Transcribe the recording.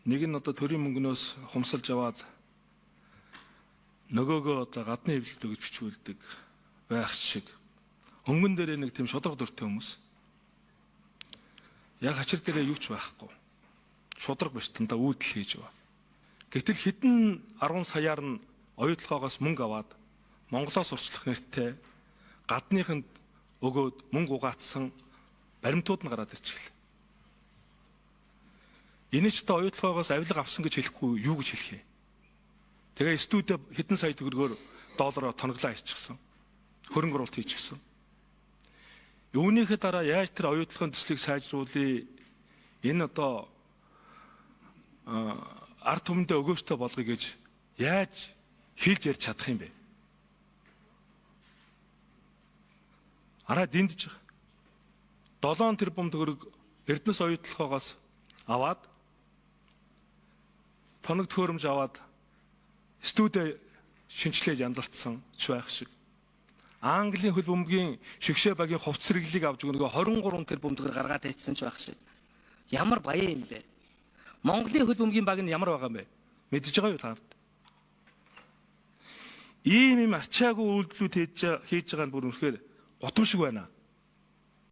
Нэг нь одоо төрийн мөнгнөөс хумсалж аваад нөгөөгөө одоо гадны хэвлэлд өгч бичүүлдэг байх шиг. Өнгөн дээрээ нэг тийм шударга дүртэй хүмүүс. Яг хачир дээрээ юу ч байхгүй. Шударга биш, дандаа үүдэл хийж байгаа. Гэтэл хэдэн 10 саяар нь оюутлогоогоос мөнгө аваад Монголоос урчлах нэртэй гадныханд өгөөд мөнгө угаацсан баримтууд нь гараад ирчихлээ. Энэ ч одоо оюутлогоогоос авилга авсан гэж хэлэхгүй юу гэж хэлэх юм. Тэгээ студид хэдэн сая төгрөгөөр доллараар тоноглоо хийчихсэн. Хөрөнгө оруулалт хийчихсэн. Үүнийхээ дараа яаж тэр оюутлогын төслийг сайжруулъя? Энэ одоо ард түмэндээ өгөөжтэй болгоё гэж яаж хэлж ярьж чадах юм бэ? Араа дэндэж байгаа. 7 тэрбум төгрөг Эрдэнэс оюутлогоогоос аваад тоног төхөөрөмж аваад студид шинчлээд янзалцсан ч байх шиг. Английн хөл бөмбөгийн шигшээ багийн хувц сэргэлийг авч нөгөө 23 тэрбум төгрөг гаргаад ирсэн ч байх шиг. Ямар баян юм бэ? Монголын хөл бөмбөгийн баг нь ямар байгаа юм бэ? Мэдэж байгаа юу та нарт? Ийм юм ачаагүй үйлдэлүүд хийж байгаа нь бүр үнэхээр гутам шиг байна.